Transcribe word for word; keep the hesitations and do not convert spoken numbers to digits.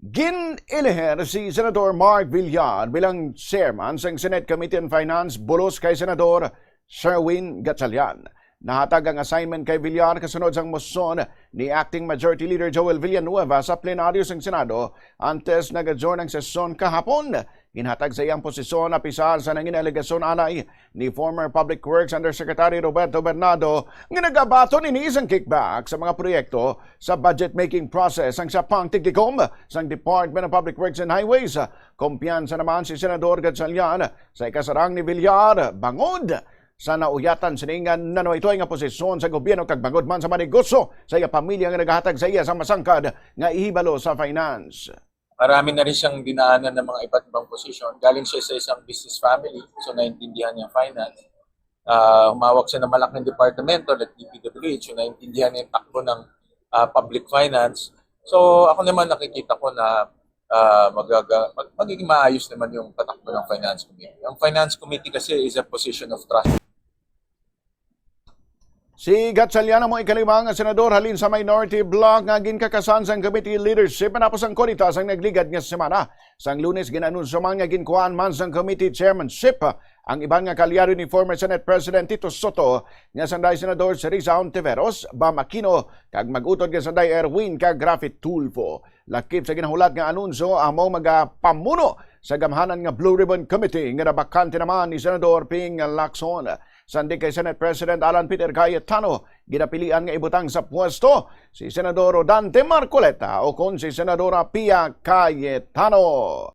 Gin-elehir si Senador Mark Villar bilang chairman sang Senate Committee on Finance bulos kay Senador Sherwin Gatchalian. Nahatag ang assignment kay Villar kasunod sang mosyon ni Acting Majority Leader Joel Villanueva sa plenaryo sang Senado antes nag-adjourn ang sesyon kahapon. Ginhatag sa iyang posisyon apisar sa nangin alegasyon anay ni former Public Works Undersecretary Roberto Bernardo nga nagabaton ini sang kickback sa mga proyekto sa budget-making process sang siya pang tigtikom sang Department of Public Works and Highways. Kumpiyansa naman si Senador Gatchalian sa ikasarang ni Villar bangod sa nauyatan sini nga nanuwaytoy nga posisyon sa gobyerno kag bangod man sa manegosyo sa iya pamilya nga nagahatag sa iya sa masangkad nga ihibalo sa finance. Marami na rin siyang dinaanan ng mga iba't ibang posisyon. Galing siya sa isang business family, so naintindihan niya ang finance. Uh, humawak siya ng malaking departamento like D P W H, so naintindihan niya yung takbo ng uh, public finance. So ako naman nakikita ko na uh, magaga, mag, magiging maayos naman yung patakbo ng finance committee. Ang finance committee kasi is a position of trust. Si Gatchalian amo ikalima nga senador halin sa minority bloc nga ginkakasan sang committee leadership matapos ang kudeta sang nagligad nga semana. Sang Lunes, gin-anunsyo man nga ginkuhaan man sang committee chairmanship ang iban nga kaalyado ni former Senate President Tito Sotto nga sanday Senador Serisa Hontiveros, Bam Aquino, kag mag-utod nga sanday Erwin kag Raffy Tulfo. Lakip sa ginahulat nga anunsyo, amo magapamuno sa gamhanan nga Blue Ribbon Committee nga nabakante naman ni Senador Ping Lacson. Sandi kay Senate President Alan Peter Cayetano, ginapilian nga ibutang sa pwesto si Senador Rodante Marcoleta o kon si Senadora Pia Cayetano.